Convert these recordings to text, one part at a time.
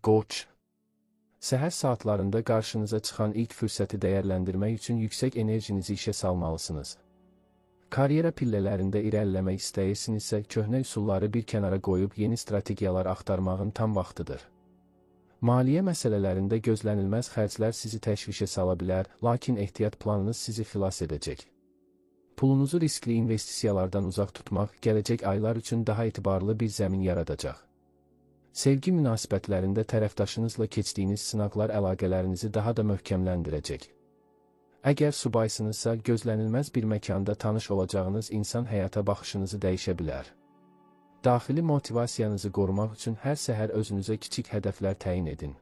Qoç. Səhər saatlarında qarşınıza çıxan ilk fürsəti dəyərləndirmək üçün yüksək enerjinizi işə salmalısınız. Karyera pillələrində irəliləmək istəyirsinizsə, köhnə üsulları bir kənara qoyub yeni strategiyalar axtarmağın tam vaxtıdır. Maliyyə məsələlərində gözlənilməz xərclər sizi təşvişə sala bilər, lakin ehtiyat planınız sizi xilas edəcək. Pulunuzu riskli investisiyalardan uzaq tutmaq gələcək aylar üçün daha etibarlı bir zəmin yaradacaq. Sevgi münasibətlərində tərəfdaşınızla keçdiyiniz sınaqlar əlaqələrinizi daha da möhkəmləndirəcək. Əgər subaysınızsa, gözlənilməz bir məkanda tanış olacağınız insan həyata baxışınızı dəyişə bilər. Daxili motivasiyanızı qorumaq üçün hər səhər özünüzə kiçik hədəflər təyin edin.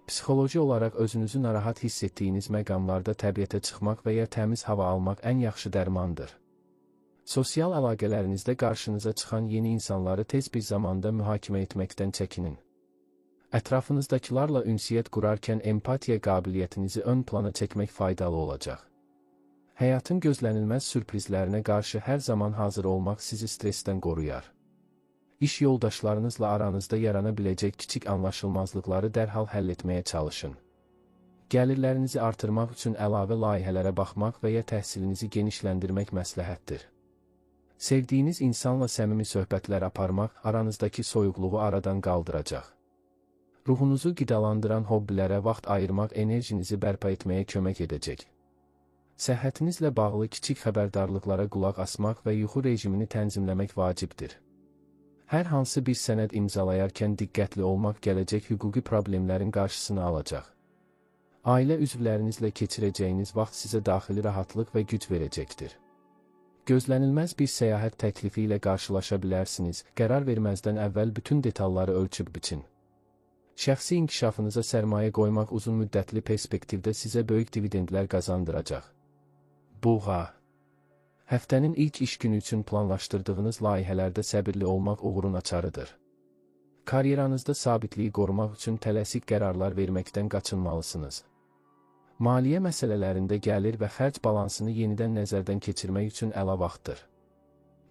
Psixoloji olaraq özünüzü narahat hiss etdiyiniz məqamlarda təbiətə çıxmaq və ya təmiz hava almaq ən yaxşı dərmandır. Sosial əlaqələrinizdə qarşınıza çıxan yeni insanları tez bir zamanda mühakimə etməkdən çəkinin. Ətrafınızdakılarla ünsiyyət qurarkən empatiya qabiliyyətinizi ön plana çəkmək faydalı olacaq. Həyatın gözlənilməz sürprizlərinə qarşı hər zaman hazır olmaq sizi stressdən qoruyar. İş yoldaşlarınızla aranızda yarana biləcək kiçik anlaşılmazlıqları dərhal həll etməyə çalışın. Gəlirlərinizi artırmaq üçün əlavə layihələrə baxmaq və ya təhsilinizi genişləndirmək məsləhətdir. Sevdiyiniz insanla səmimi söhbətlər aparmaq aranızdakı soyuqluğu aradan qaldıracaq. Ruhunuzu qidalandıran hobbilərə vaxt ayırmaq enerjinizi bərpa etməyə kömək edəcək. Səhhətinizlə bağlı kiçik xəbərdarlıqlara qulaq asmaq və yuxu rejimini tənzimləmək vacibdir. Hər hansı bir sənəd imzalayarkən diqqətli olmaq gələcək hüquqi problemlərin qarşısını alacaq. Ailə üzvlərinizlə keçirəcəyiniz vaxt sizə daxili rahatlıq və güc verəcəkdir. Gözlənilməz bir səyahət təklifi ilə qarşılaşa bilərsiniz, qərar verməzdən əvvəl bütün detalları ölçüb biçin. Şəxsi inkişafınıza sərmayə qoymaq uzun müddətli perspektivdə sizə böyük dividendlər qazandıracaq. Buğa. Həftənin ilk iş günü üçün planlaşdırdığınız layihələrdə səbirli olmaq uğurun açarıdır. Karyeranızda sabitliyi qorumaq üçün tələsik qərarlar verməkdən qaçınmalısınız. Maliyyə məsələlərində gəlir və xərc balansını yenidən nəzərdən keçirmək üçün əla vaxtdır.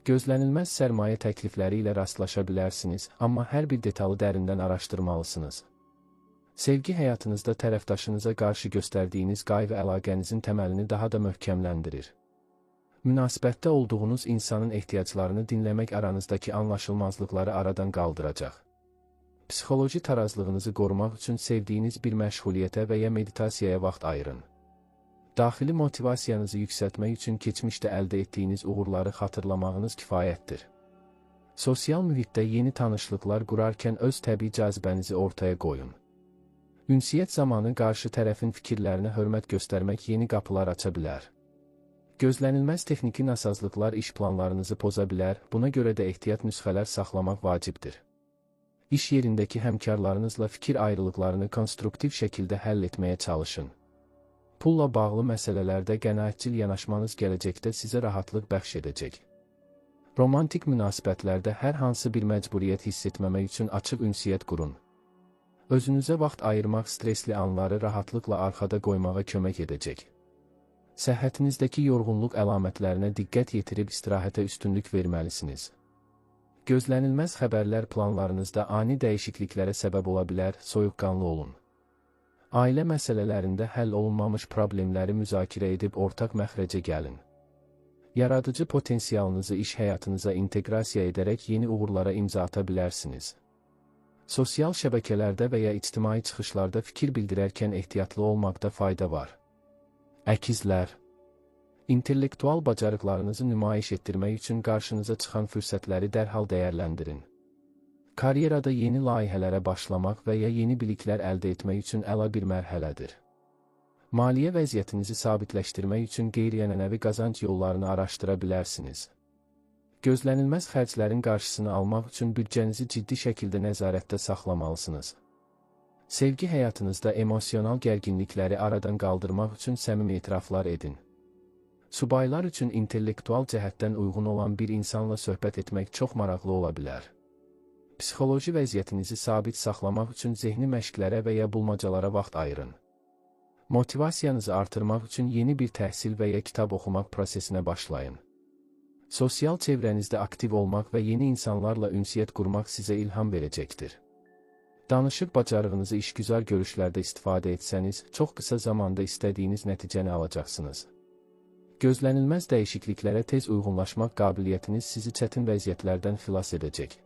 Gözlənilməz sərmayə təklifləri ilə rastlaşa bilərsiniz, amma hər bir detalı dərindən araşdırmalısınız. Sevgi həyatınızda tərəfdaşınıza qarşı göstərdiyiniz qayğı əlaqənizin təməlini daha da möhkəmləndirir. Münasibətdə olduğunuz insanın ehtiyaclarını dinləmək aranızdakı anlaşılmazlıqları aradan qaldıracaq. Psixoloji tarazlığınızı qorumaq üçün sevdiyiniz bir məşğuliyyətə və ya meditasiyaya vaxt ayırın. Daxili motivasiyanızı yüksəltmək üçün keçmişdə əldə etdiyiniz uğurları xatırlamağınız kifayətdir. Sosial mühitdə yeni tanışlıqlar qurarkən öz təbii cazibənizi ortaya qoyun. Ünsiyyət zamanı qarşı tərəfin fikirlərinə hörmət göstərmək yeni qapılar aça bilər. Gözlənilməz texniki nasazlıqlar iş planlarınızı poza bilər, buna görə də ehtiyat nüsxələr saxlamaq vacibdir. İş yerindəki həmkarlarınızla fikir ayrılıqlarını konstruktiv şəkildə həll etməyə çalışın. Pulla bağlı məsələlərdə qənaətcil yanaşmanız gələcəkdə sizə rahatlıq bəxş edəcək. Romantik münasibətlərdə hər hansı bir məcburiyyət hiss etməmək üçün açıq ünsiyyət qurun. Özünüzə vaxt ayırmaq stresli anları rahatlıqla arxada qoymağa kömək edəcək. Səhhətinizdəki yorğunluq əlamətlərinə diqqət yetirib istirahətə üstünlük verməlisiniz. Gözlənilməz xəbərlər planlarınızda ani dəyişikliklərə səbəb ola bilər, soyuqqanlı olun. Ailə məsələlərində həll olunmamış problemləri müzakirə edib ortaq məxrəcə gəlin. Yaradıcı potensialınızı iş həyatınıza inteqrasiya edərək yeni uğurlara imza ata bilərsiniz. Sosial şəbəkələrdə və ya ictimai çıxışlarda fikir bildirərkən ehtiyatlı olmaqda fayda var. Əkizlər. İntellektual bacarıqlarınızı nümayiş etdirmək üçün qarşınıza çıxan fürsətləri dərhal dəyərləndirin. Karyerada yeni layihələrə başlamaq və ya yeni biliklər əldə etmək üçün əla bir mərhələdir. Maliyyə vəziyyətinizi sabitləşdirmək üçün qeyri-ənənəvi qazanc yollarını araşdıra bilərsiniz. Gözlənilməz xərclərin qarşısını almaq üçün büdcənizi ciddi şəkildə nəzarətdə saxlamalısınız. Sevgi həyatınızda emosional gərginlikləri aradan qaldırmaq üçün səmimi etiraflar edin. Subaylar üçün intellektual cəhətdən uyğun olan bir insanla söhbət etmək çox maraqlı ola bilər. Psixoloji vəziyyətinizi sabit saxlamaq üçün zehni məşqlərə və ya bulmacalara vaxt ayırın. Motivasiyanızı artırmaq üçün yeni bir təhsil və ya kitab oxumaq prosesinə başlayın. Sosial çevrənizdə aktiv olmaq və yeni insanlarla ünsiyyət qurmaq sizə ilham verəcəkdir. Danışıq bacarığınızı işgüzar görüşlərdə istifadə etsəniz, çox qısa zamanda istədiyiniz nəticəni alacaqsınız. Gözlənilməz dəyişikliklərə tez uyğunlaşmaq qabiliyyətiniz sizi çətin vəziyyətlərdən xilas edəcək.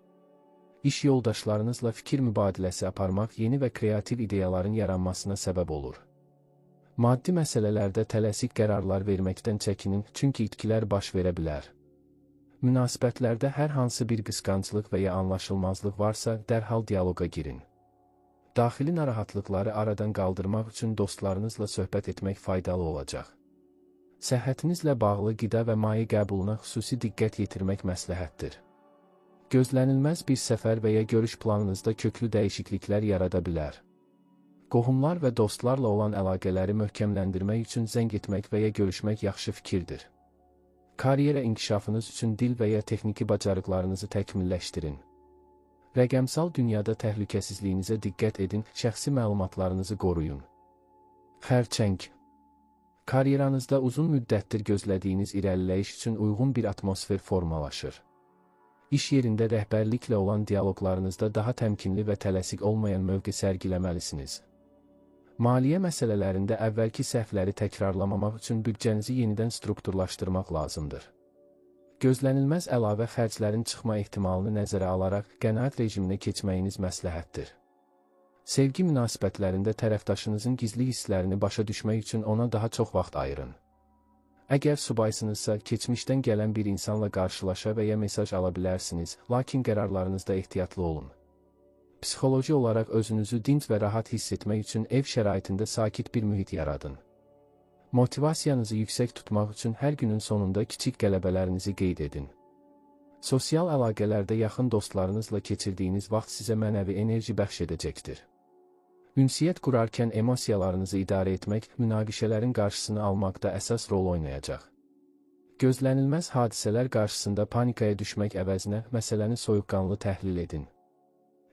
İş yoldaşlarınızla fikir mübadiləsi aparmaq yeni və kreativ ideyaların yaranmasına səbəb olur. Maddi məsələlərdə tələsik qərarlar verməkdən çəkinin, çünki itkilər baş verə bilər. Münasibətlərdə hər hansı bir qısqanclıq və ya anlaşılmazlıq varsa, dərhal dialoqa girin. Daxili narahatlıqları aradan qaldırmaq üçün dostlarınızla söhbət etmək faydalı olacaq. Səhhətinizlə bağlı qida və maye qəbuluna xüsusi diqqət yetirmək məsləhətdir. Gözlənilməz bir səfər və ya görüş planınızda köklü dəyişikliklər yarada bilər. Qohumlar və dostlarla olan əlaqələri möhkəmləndirmək üçün zəng etmək və ya görüşmək yaxşı fikirdir. Karyera inkişafınız üçün dil və ya texniki bacarıqlarınızı təkmilləşdirin. Rəqəmsal dünyada təhlükəsizliyinizə diqqət edin, şəxsi məlumatlarınızı qoruyun. Xərçəng. Karyeranızda uzun müddətdir gözlədiyiniz irəliləyiş üçün uyğun bir atmosfer formalaşır. İş yerində rəhbərliklə olan dialoqlarınızda daha təmkinli və tələsik olmayan mövqe sərgiləməlisiniz. Maliyyə məsələlərində əvvəlki səhvləri təkrarlamamaq üçün büdcənizi yenidən strukturlaşdırmaq lazımdır. Gözlənilməz əlavə xərclərin çıxma ehtimalını nəzərə alaraq qənaət rejiminə keçməyiniz məsləhətdir. Sevgi münasibətlərində tərəfdaşınızın gizli hisslərini başa düşmək üçün ona daha çox vaxt ayırın. Əgər subaysınızsa, keçmişdən gələn bir insanla qarşılaşa və ya mesaj ala bilərsiniz, lakin qərarlarınızda ehtiyatlı olun. Psixoloji olaraq özünüzü dinc və rahat hiss etmək üçün ev şəraitində sakit bir mühit yaradın. Motivasiyanızı yüksək tutmaq üçün hər günün sonunda kiçik qələbələrinizi qeyd edin. Sosial əlaqələrdə yaxın dostlarınızla keçirdiyiniz vaxt sizə mənəvi enerji bəxş edəcəkdir. Ünsiyyət qurarkən emosiyalarınızı idarə etmək, münaqişələrin qarşısını almaqda əsas rol oynayacaq. Gözlənilməz hadisələr qarşısında panikaya düşmək əvəzinə məsələni soyuqqanlı təhlil edin.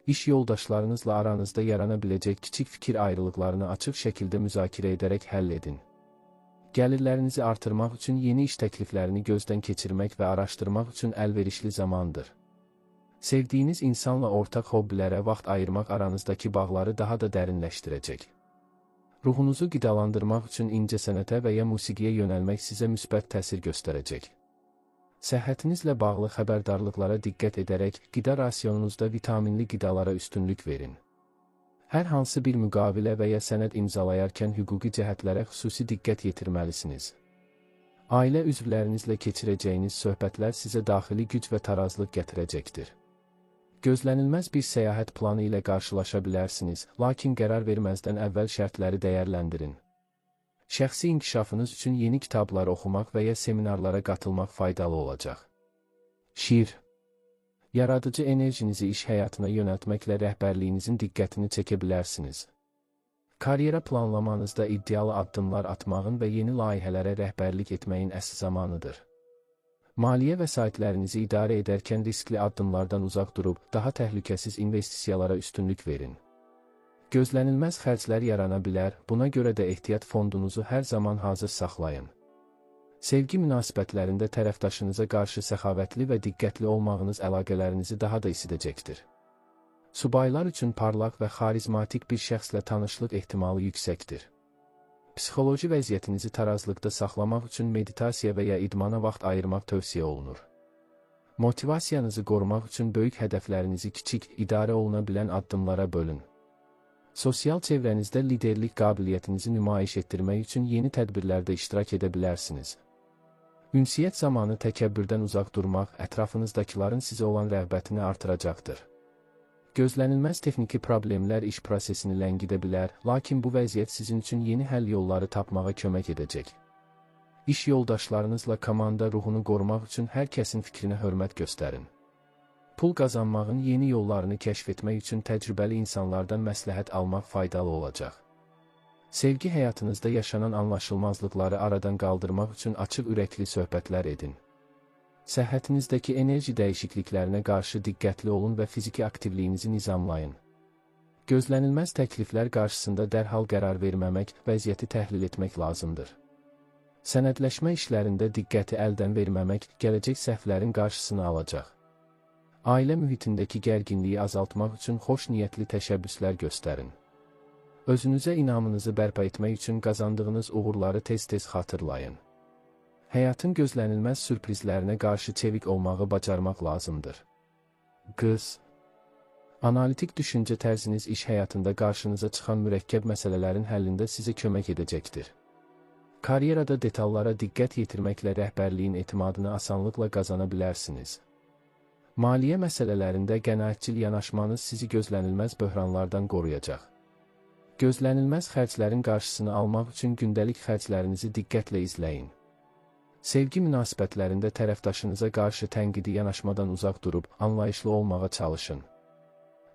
İş yoldaşlarınızla aranızda yarana biləcək kiçik fikir ayrılıqlarını açıq şəkildə müzakirə edərək həll edin. Gəlirlərinizi artırmaq üçün yeni iş təkliflərini gözdən keçirmək və araşdırmaq üçün əlverişli zamandır. Sevdiyiniz insanla ortaq hobbilərə vaxt ayırmaq aranızdakı bağları daha da dərinləşdirəcək. Ruhunuzu qidalandırmaq üçün incəsənətə və ya musiqiyə yönəlmək sizə müsbət təsir göstərəcək. Səhhətinizlə bağlı xəbərdarlıqlara diqqət edərək qida rasionunuzda vitaminli qidalara üstünlük verin. Hər hansı bir müqavilə və ya sənəd imzalayarkən hüquqi cəhətlərə xüsusi diqqət yetirməlisiniz. Ailə üzvlərinizlə keçirəcəyiniz söhbətlər sizə daxili güc və tarazlıq gətirəcəkdir. Gözlənilməz bir səyahət planı ilə qarşılaşa bilərsiniz, lakin qərar verməzdən əvvəl şərtləri dəyərləndirin. Şəxsi inkişafınız üçün yeni kitablar oxumaq və ya seminarlara qatılmaq faydalı olacaq. Şir. Yaradıcı enerjinizi iş həyatına yönəltməklə rəhbərliyinizin diqqətini çəkə bilərsiniz. Karyera planlamanızda iddialı addımlar atmağın və yeni layihələrə rəhbərlik etməyin əsl zamanıdır. Maliyyə vəsaitlərinizi idarə edərkən riskli addımlardan uzaq durub, daha təhlükəsiz investisiyalara üstünlük verin. Gözlənilməz xərclər yarana bilər, buna görə də ehtiyat fondunuzu hər zaman hazır saxlayın. Sevgi münasibətlərində tərəfdaşınıza qarşı səxavətli və diqqətli olmağınız əlaqələrinizi daha da isidəcəkdir. Subaylar üçün parlaq və xarizmatik bir şəxslə tanışlıq ehtimalı yüksəkdir. Psixoloji vəziyyətinizi tarazlıqda saxlamaq üçün meditasiya və ya idmana vaxt ayırmaq tövsiyə olunur. Motivasiyanızı qorumaq üçün böyük hədəflərinizi kiçik, idarə oluna bilən addımlara bölün. Sosial çevrənizdə liderlik qabiliyyətinizi nümayiş etdirmək üçün yeni tədbirlərdə iştirak edə bilərsiniz. Ünsiyyət zamanı təkəbbürdən uzaq durmaq ətrafınızdakıların sizə olan rəğbətini artıracaqdır. Gözlənilməz texniki problemlər iş prosesini ləngidə bilər, lakin bu vəziyyət sizin üçün yeni həll yolları tapmağa kömək edəcək. İş yoldaşlarınızla komanda ruhunu qorumaq üçün hər kəsin fikrinə hörmət göstərin. Pul qazanmağın yeni yollarını kəşf etmək üçün təcrübəli insanlardan məsləhət almaq faydalı olacaq. Sevgi həyatınızda yaşanan anlaşılmazlıqları aradan qaldırmaq üçün açıq ürəkli söhbətlər edin. Səhhətinizdəki enerji dəyişikliklərinə qarşı diqqətli olun və fiziki aktivliyinizi nizamlayın. Gözlənilməz təkliflər qarşısında dərhal qərar verməmək, vəziyyəti təhlil etmək lazımdır. Sənədləşmə işlərində diqqəti əldən verməmək gələcək səhvlərin qarşısını alacaq. Ailə mühitindəki gərginliyi azaltmaq üçün xoş niyyətli təşəbbüslər göstərin. Özünüzə inamınızı bərpa etmək üçün qazandığınız uğurları tez-tez xatırlayın. Həyatın gözlənilməz sürprizlərinə qarşı çevik olmağı bacarmaq lazımdır. Qız. Analitik düşüncə tərziniz iş həyatında qarşınıza çıxan mürəkkəb məsələlərin həllində sizə kömək edəcəkdir. Karyerada detallara diqqət yetirməklə rəhbərliyin etimadını asanlıqla qazana bilərsiniz. Maliyyə məsələlərində qənaətcil yanaşmanız sizi gözlənilməz böhranlardan qoruyacaq. Gözlənilməz xərclərin qarşısını almaq üçün gündəlik xərclərinizi diqqətlə izləyin. Sevgi münasibətlərində tərəfdaşınıza qarşı tənqidi yanaşmadan uzaq durub, anlayışlı olmağa çalışın.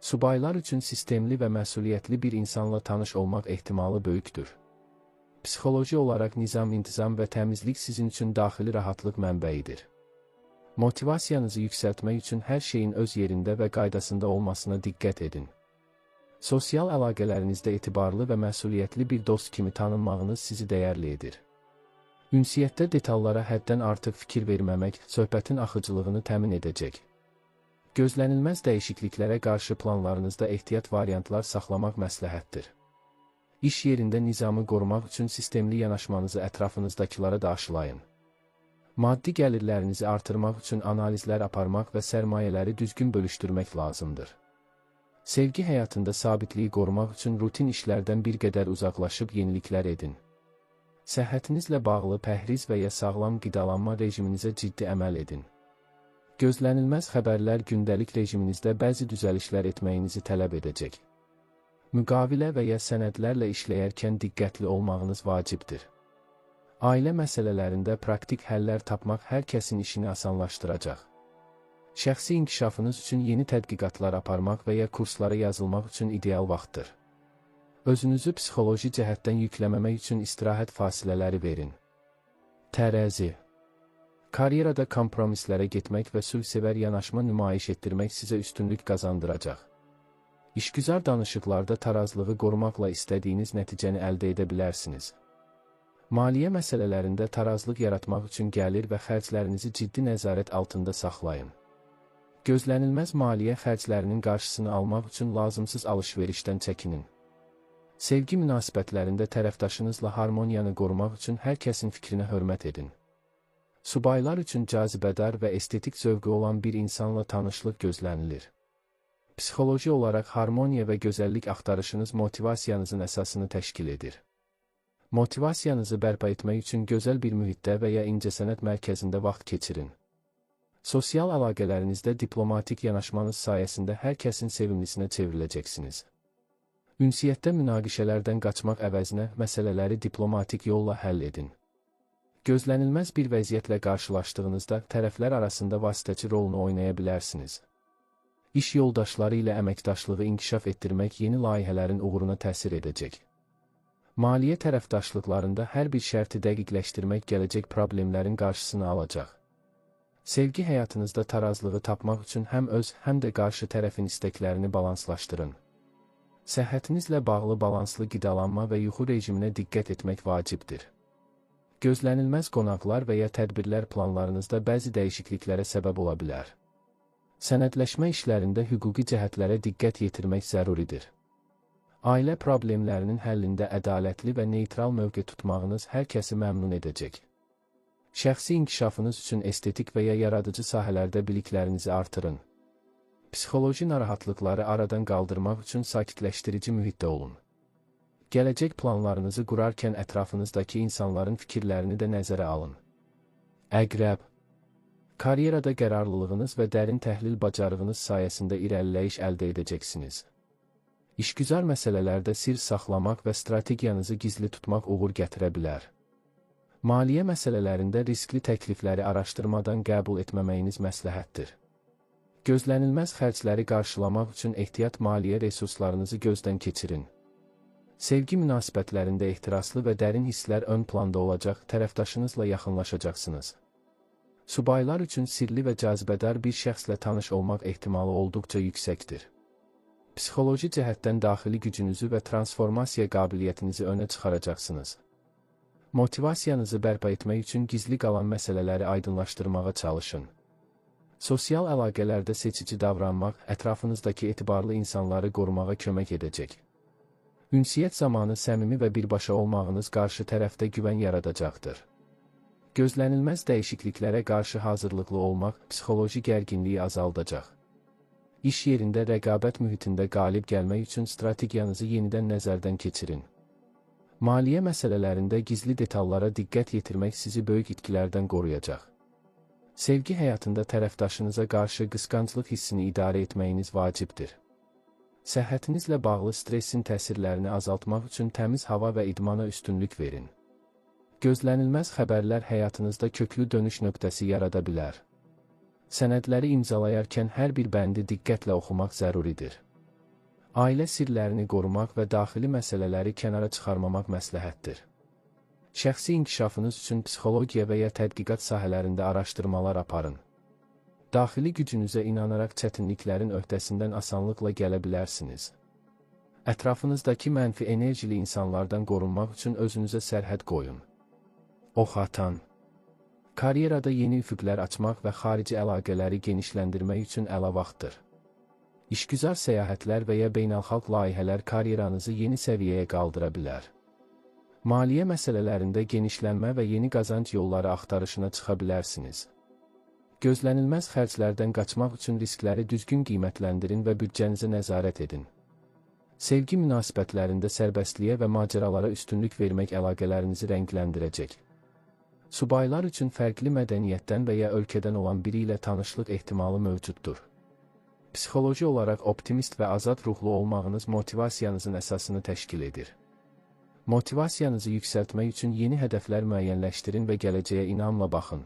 Subaylar üçün sistemli və məsuliyyətli bir insanla tanış olmaq ehtimalı böyükdür. Psixoloji olaraq nizam, intizam və təmizlik sizin üçün daxili rahatlıq mənbəyidir. Motivasiyanızı yüksəltmək üçün hər şeyin öz yerində və qaydasında olmasına diqqət edin. Sosial əlaqələrinizdə etibarlı və məsuliyyətli bir dost kimi tanınmağınız sizi dəyərli edir. Ünsiyyətdə detallara həddən artıq fikir verməmək söhbətin axıcılığını təmin edəcək. Gözlənilməz dəyişikliklərə qarşı planlarınızda ehtiyat variantlar saxlamaq məsləhətdir. İş yerində nizamı qorumaq üçün sistemli yanaşmanızı ətrafınızdakılara da aşılayın. Maddi gəlirlərinizi artırmaq üçün analizlər aparmaq və sərmayələri düzgün bölüşdürmək lazımdır. Sevgi həyatında sabitliyi qorumaq üçün rutin işlərdən bir qədər uzaqlaşıb yeniliklər edin. Səhhətinizlə bağlı pəhriz və ya sağlam qidalanma rejiminizə ciddi əməl edin. Gözlənilməz xəbərlər gündəlik rejiminizdə bəzi düzəlişlər etməyinizi tələb edəcək. Müqavilə və ya sənədlərlə işləyərkən diqqətli olmağınız vacibdir. Ailə məsələlərində praktik həllər tapmaq hər kəsin işini asanlaşdıracaq. Şəxsi inkişafınız üçün yeni tədqiqatlar aparmaq və ya kurslara yazılmaq üçün ideal vaxtdır. Özünüzü psixoloji cəhətdən yükləməmək üçün istirahət fasilələri verin. Tərəzi. Karyerada kompromislərə getmək və sülhsevər yanaşma nümayiş etdirmək sizə üstünlük qazandıracaq. İşgüzar danışıqlarda tarazlığı qorumaqla istədiyiniz nəticəni əldə edə bilərsiniz. Maliyyə məsələlərində tarazlıq yaratmaq üçün gəlir və xərclərinizi ciddi nəzarət altında saxlayın. Gözlənilməz maliyyə xərclərinin qarşısını almaq üçün lazımsız alış-verişdən çəkinin. Sevgi münasibətlərində tərəfdaşınızla harmoniyanı qorumaq üçün hər kəsin fikrinə hörmət edin. Subaylar üçün cazibədar və estetik zövqü olan bir insanla tanışlıq gözlənilir. Psixoloji olaraq harmoniya və gözəllik axtarışınız motivasiyanızın əsasını təşkil edir. Motivasiyanızı bərpa etmək üçün gözəl bir mühitdə və ya incəsənət mərkəzində vaxt keçirin. Sosial əlaqələrinizdə diplomatik yanaşmanız sayəsində hər kəsin sevimlisinə çevriləcəksiniz. Ünsiyyətdə münaqişələrdən qaçmaq əvəzinə məsələləri diplomatik yolla həll edin. Gözlənilməz bir vəziyyətlə qarşılaşdığınızda tərəflər arasında vasitəçi rolunu oynaya bilərsiniz. İş yoldaşları ilə əməkdaşlığı inkişaf etdirmək yeni layihələrin uğuruna təsir edəcək. Maliyyə tərəfdaşlıqlarında hər bir şərti dəqiqləşdirmək gələcək problemlərin qarşısını alacaq. Sevgi həyatınızda tarazlığı tapmaq üçün həm öz, həm də qarşı tərəfin istəklərini balanslaşdırın. Səhhətinizlə bağlı balanslı qidalanma və yuxu rejiminə diqqət etmək vacibdir. Gözlənilməz qonaqlar və ya tədbirlər planlarınızda bəzi dəyişikliklərə səbəb ola bilər. Sənədləşmə işlərində hüquqi cəhətlərə diqqət yetirmək zəruridir. Ailə problemlərinin həllində ədalətli və neytral mövqe tutmağınız hər kəsi məmnun edəcək. Şəxsi inkişafınız üçün estetik və ya yaradıcı sahələrdə biliklərinizi artırın. Psixoloji narahatlıqları aradan qaldırmaq üçün sakitləşdirici mühitdə olun. Gələcək planlarınızı qurarkən ətrafınızdakı insanların fikirlərini də nəzərə alın. Əqrəb. Karyerada qərarlılığınız və dərin təhlil bacarığınız sayəsində irəliləyiş əldə edəcəksiniz. İşgüzar məsələlərdə sir saxlamaq və strategiyanızı gizli tutmaq uğur gətirə bilər. Maliyyə məsələlərində riskli təklifləri araşdırmadan qəbul etməməyiniz məsləhətdir. Gözlənilməz xərcləri qarşılamaq üçün ehtiyat maliyyə resurslarınızı gözdən keçirin. Sevgi münasibətlərində ehtiraslı və dərin hisslər ön planda olacaq, tərəfdaşınızla yaxınlaşacaqsınız. Subaylar üçün sirli və cazibədar bir şəxslə tanış olmaq ehtimalı olduqca yüksəkdir. Psixoloji cəhətdən daxili gücünüzü və transformasiya qabiliyyətinizi önə çıxaracaqsınız. Motivasiyanızı bərpa etmək üçün gizli qalan məsələləri aydınlaşdırmağa çalışın. Sosial əlaqələrdə seçici davranmaq ətrafınızdakı etibarlı insanları qorumağa kömək edəcək. Ünsiyyət zamanı səmimi və birbaşa olmağınız qarşı tərəfdə güvən yaradacaqdır. Gözlənilməz dəyişikliklərə qarşı hazırlıqlı olmaq psixoloji gərginliyi azaldacaq. İş yerində rəqabət mühitində qalib gəlmək üçün strategiyanızı yenidən nəzərdən keçirin. Maliyyə məsələlərində gizli detallara diqqət yetirmək sizi böyük itkilərdən qoruyacaq. Sevgi həyatında tərəfdaşınıza qarşı qısqanclıq hissini idarə etməyiniz vacibdir. Səhhətinizlə bağlı stressin təsirlərini azaltmaq üçün təmiz hava və idmana üstünlük verin. Gözlənilməz xəbərlər həyatınızda köklü dönüş nöqtəsi yarada bilər. Sənədləri imzalayarkən hər bir bəndi diqqətlə oxumaq zəruridir. Ailə sirlərini qorumaq və daxili məsələləri kənara çıxarmamaq məsləhətdir. Şəxsi inkişafınız üçün psixologiya və ya tədqiqat sahələrində araşdırmalar aparın. Daxili gücünüzə inanaraq çətinliklərin öhdəsindən asanlıqla gələ bilərsiniz. Ətrafınızdakı mənfi enerjili insanlardan qorunmaq üçün özünüzə sərhəd qoyun. Ox atan. Karyerada yeni üfüqlər açmaq və xarici əlaqələri genişləndirmək üçün əla vaxtdır. İşgüzar səyahətlər və ya beynəlxalq layihələr karyeranızı yeni səviyyəyə qaldıra bilər. Maliyyə məsələlərində genişlənmə və yeni qazanc yolları axtarışına çıxa bilərsiniz. Gözlənilməz xərclərdən qaçmaq üçün riskləri düzgün qiymətləndirin və büdcənizə nəzarət edin. Sevgi münasibətlərində sərbəstliyə və macəralara üstünlük vermək əlaqələrinizi rəngləndirəcək. Subaylar üçün fərqli mədəniyyətdən və ya ölkədən olan biri ilə tanışlıq ehtimalı mövcuddur. Psixoloji olaraq optimist və azad ruhlu olmağınız motivasiyanızın əsasını təşkil edir. Motivasiyanızı yüksəltmək üçün yeni hədəflər müəyyənləşdirin və gələcəyə inamla baxın.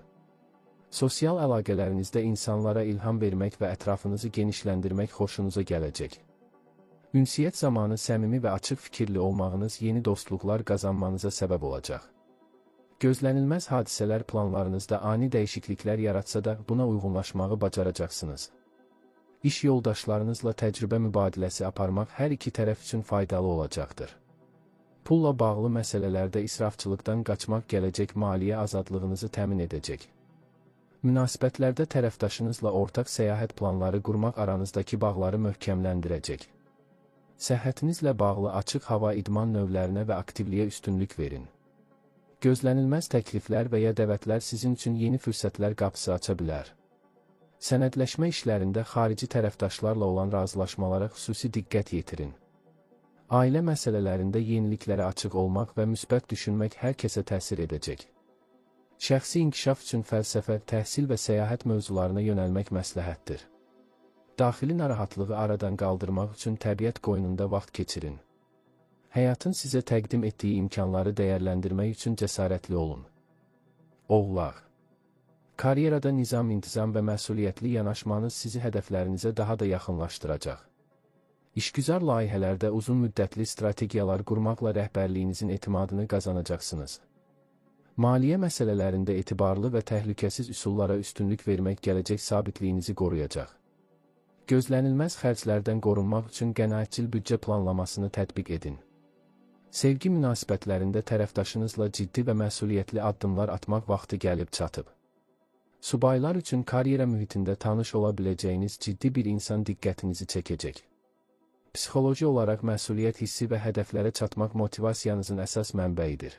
Sosial əlaqələrinizdə insanlara ilham vermək və ətrafınızı genişləndirmək xoşunuza gələcək. Ünsiyyət zamanı səmimi və açıq fikirli olmağınız yeni dostluqlar qazanmanıza səbəb olacaq. Gözlənilməz hadisələr planlarınızda ani dəyişikliklər yaratsa da buna uyğunlaşmağı bacaracaqsınız. İş yoldaşlarınızla təcrübə mübadiləsi aparmaq hər iki tərəf üçün faydalı olacaqdır. Pulla bağlı məsələlərdə israfçılıqdan qaçmaq gələcək maliyyə azadlığınızı təmin edəcək. Münasibətlərdə tərəfdaşınızla ortaq səyahət planları qurmaq aranızdakı bağları möhkəmləndirəcək. Səhhətinizlə bağlı açıq hava idman növlərinə və aktivliyə üstünlük verin. Gözlənilməz təkliflər və ya dəvətlər sizin üçün yeni fürsətlər qapısı aça bilər. Sənədləşmə işlərində xarici tərəfdaşlarla olan razılaşmalara xüsusi diqqət yetirin. Ailə məsələlərində yeniliklərə açıq olmaq və müsbət düşünmək hər kəsə təsir edəcək. Şəxsi inkişaf üçün fəlsəfə, təhsil və səyahət mövzularına yönəlmək məsləhətdir. Daxili narahatlığı aradan qaldırmaq üçün təbiət qoynunda vaxt keçirin. Həyatın sizə təqdim etdiyi imkanları dəyərləndirmək üçün cəsarətli olun. Oğlaq. Karyerada nizam-intizam və məsuliyyətli yanaşmanız sizi hədəflərinizə daha da yaxınlaşdıracaq. İşgüzar layihələrdə uzun müddətli strategiyalar qurmaqla rəhbərliyinizin etimadını qazanacaqsınız. Maliyyə məsələlərində etibarlı və təhlükəsiz üsullara üstünlük vermək gələcək sabitliyinizi qoruyacaq. Gözlənilməz xərclərdən qorunmaq üçün qənaətcil büdcə planlamasını tətbiq edin. Sevgi münasibətlərində tərəfdaşınızla ciddi və məsuliyyətli addımlar atmaq vaxtı gəlib çatıb. Subaylar üçün karyera mühitində tanış ola biləcəyiniz ciddi bir insan diqqətinizi çəkəcək. Psixoloji olaraq məsuliyyət hissi və hədəflərə çatmaq motivasiyanızın əsas mənbəyidir.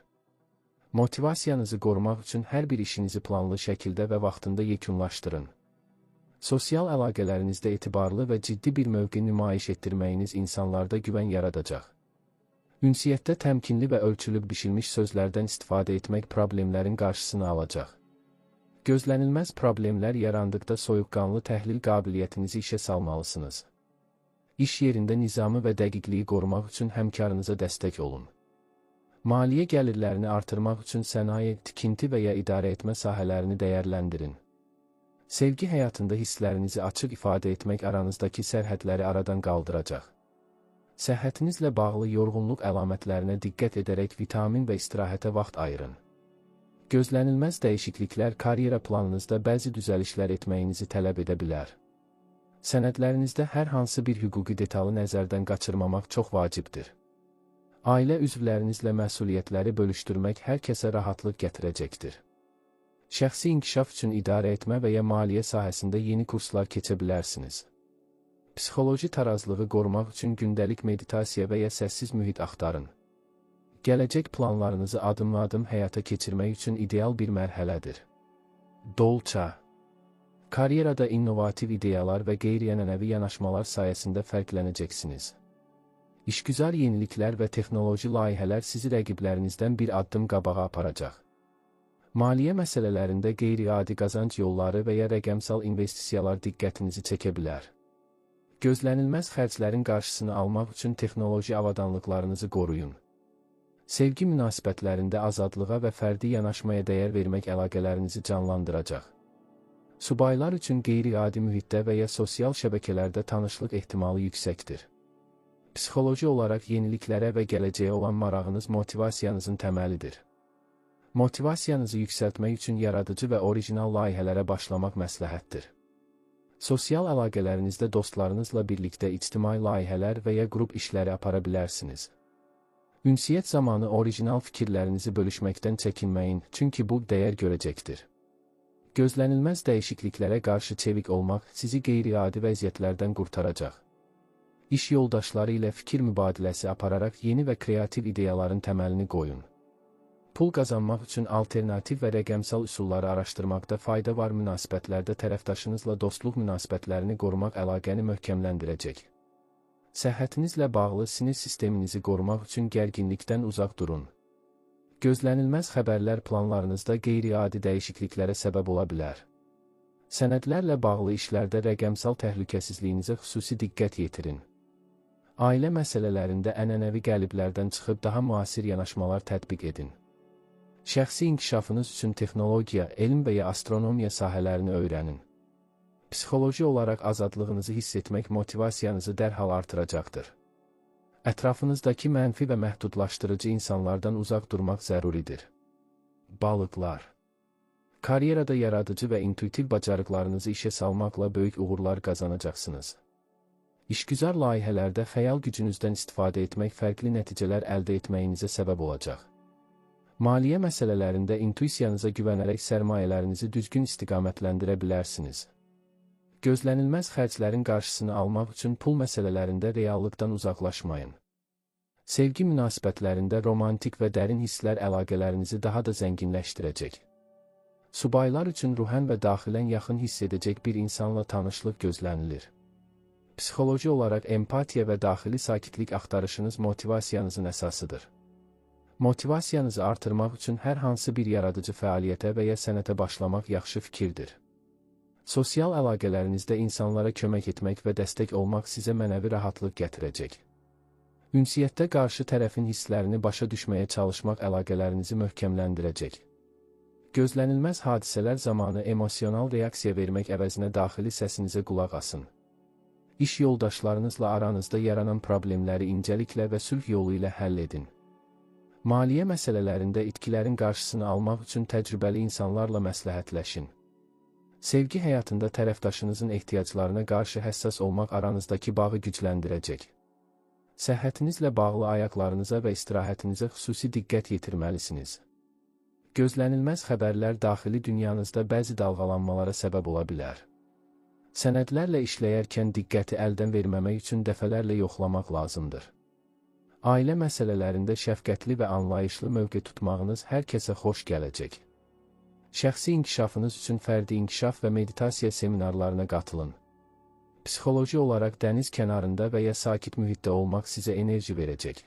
Motivasiyanızı qorumaq üçün hər bir işinizi planlı şəkildə və vaxtında yekunlaşdırın. Sosial əlaqələrinizdə etibarlı və ciddi bir mövqe nümayiş etdirməyiniz insanlarda güvən yaradacaq. Ünsiyyətdə təmkinli və ölçülü bişilmiş sözlərdən istifadə etmək problemlərin qarşısını alacaq. Gözlənilməz problemlər yarandıqda soyuqqanlı təhlil qabiliyyətinizi işə salmalısınız. İş yerində nizamı və dəqiqliyi qorumaq üçün həmkarınıza dəstək olun. Maliyyə gəlirlərini artırmaq üçün sənaye, tikinti və ya idarə etmə sahələrini dəyərləndirin. Sevgi həyatında hisslərinizi açıq ifadə etmək aranızdakı sərhədləri aradan qaldıracaq. Səhhətinizlə bağlı yorğunluq əlamətlərinə diqqət edərək vitamin və istirahətə vaxt ayırın. Gözlənilməz dəyişikliklər karyera planınızda bəzi düzəlişlər etməyinizi tələb edə bilər. Sənədlərinizdə hər hansı bir hüquqi detalı nəzərdən qaçırmamaq çox vacibdir. Ailə üzvlərinizlə məsuliyyətləri bölüşdürmək hər kəsə rahatlıq gətirəcəkdir. Şəxsi inkişaf üçün idarə etmə və ya maliyyə sahəsində yeni kurslar keçə bilərsiniz. Psixoloji tarazlığı qorumaq üçün gündəlik meditasiya və ya səssiz mühit axtarın. Gələcək planlarınızı addımla-adım həyata keçirmək üçün ideal bir mərhələdir. Dolça. Karyerada innovativ ideyalar və qeyri-ənənəvi yanaşmalar sayəsində fərqlənəcəksiniz. İşgüzar yeniliklər və texnoloji layihələr sizi rəqiblərinizdən bir addım qabağa aparacaq. Maliyyə məsələlərində qeyri-adi qazanc yolları və ya rəqəmsal investisiyalar diqqətinizi çəkə bilər. Gözlənilməz xərclərin qarşısını almaq üçün texnoloji avadanlıqlarınızı qoruyun. Sevgi münasibətlərində azadlığa və fərdi yanaşmaya dəyər vermək əlaqələrinizi canlandıracaq. Subaylar üçün qeyri-adi mühitdə və ya sosial şəbəkələrdə tanışlıq ehtimalı yüksəkdir. Psixoloji olaraq yeniliklərə və gələcəyə olan marağınız motivasiyanızın təməlidir. Motivasiyanızı yüksəltmək üçün yaradıcı və orijinal layihələrə başlamaq məsləhətdir. Sosial əlaqələrinizdə dostlarınızla birlikdə ictimai layihələr və ya qrup işləri apara bilərsiniz. Ünsiyyət zamanı orijinal fikirlərinizi bölüşməkdən çəkinməyin, çünki bu dəyər görəcəkdir. Gözlənilməz dəyişikliklərə qarşı çevik olmaq sizi qeyri-adi vəziyyətlərdən qurtaracaq. İş yoldaşları ilə fikir mübadiləsi apararaq yeni və kreativ ideyaların təməlini qoyun. Pul qazanmaq üçün alternativ və rəqəmsal üsulları araşdırmaqda fayda var. Münasibətlərdə tərəfdaşınızla dostluq münasibətlərini qorumaq əlaqəni möhkəmləndirəcək. Səhhətinizlə bağlı sinir sisteminizi qorumaq üçün gərginlikdən uzaq durun. Gözlənilməz xəbərlər planlarınızda qeyri-adi dəyişikliklərə səbəb ola bilər. Sənədlərlə bağlı işlərdə rəqəmsal təhlükəsizliyinizə xüsusi diqqət yetirin. Ailə məsələlərində ənənəvi qəliblərdən çıxıb daha müasir yanaşmalar tətbiq edin. Şəxsi inkişafınız üçün texnologiya, elm və ya astronomiya sahələrini öyrənin. Psixoloji olaraq azadlığınızı hiss etmək motivasiyanızı dərhal artıracaqdır. Ətrafınızdakı mənfi və məhdudlaşdırıcı insanlardan uzaq durmaq zəruridir. Balıqlar. Karyerada yaradıcı və intuitiv bacarıqlarınızı işə salmaqla böyük uğurlar qazanacaqsınız. İşgüzar layihələrdə xəyal gücünüzdən istifadə etmək fərqli nəticələr əldə etməyinizə səbəb olacaq. Maliyyə məsələlərində intuisiyanıza güvənərək sərmayələrinizi düzgün istiqamətləndirə bilərsiniz. Gözlənilməz xərclərin qarşısını almaq üçün pul məsələlərində reallıqdan uzaqlaşmayın. Sevgi münasibətlərində romantik və dərin hisslər əlaqələrinizi daha da zənginləşdirəcək. Subaylar üçün ruhən və daxilən yaxın hiss edəcək bir insanla tanışlıq gözlənilir. Psixoloji olaraq empatiya və daxili sakitlik axtarışınız motivasiyanızın əsasıdır. Motivasiyanızı artırmaq üçün hər hansı bir yaradıcı fəaliyyətə və ya sənətə başlamaq yaxşı fikirdir. Sosial əlaqələrinizdə insanlara kömək etmək və dəstək olmaq sizə mənəvi rahatlıq gətirəcək. Ünsiyyətdə qarşı tərəfin hisslərini başa düşməyə çalışmaq əlaqələrinizi möhkəmləndirəcək. Gözlənilməz hadisələr zamanı emosional reaksiya vermək əvəzinə daxili səsinizə qulaq asın. İş yoldaşlarınızla aranızda yaranan problemləri incəliklə və sülh yolu ilə həll edin. Maliyyə məsələlərində itkilərin qarşısını almaq üçün təcrübəli insanlarla məsləhətləşin. Sevgi həyatında tərəfdaşınızın ehtiyaclarına qarşı həssas olmaq aranızdakı bağı gücləndirəcək. Səhhətinizlə bağlı ayaqlarınıza və istirahətinizə xüsusi diqqət yetirməlisiniz. Gözlənilməz xəbərlər daxili dünyanızda bəzi dalğalanmalara səbəb ola bilər. Sənədlərlə işləyərkən diqqəti əldən verməmək üçün dəfələrlə yoxlamaq lazımdır. Ailə məsələlərində şəfqətli və anlayışlı mövqe tutmağınız hər kəsə xoş gələcək. Şəxsi inkişafınız üçün fərdi inkişaf və meditasiya seminarlarına qatılın. Psixoloji olaraq dəniz kənarında və ya sakit mühitdə olmaq sizə enerji verəcək.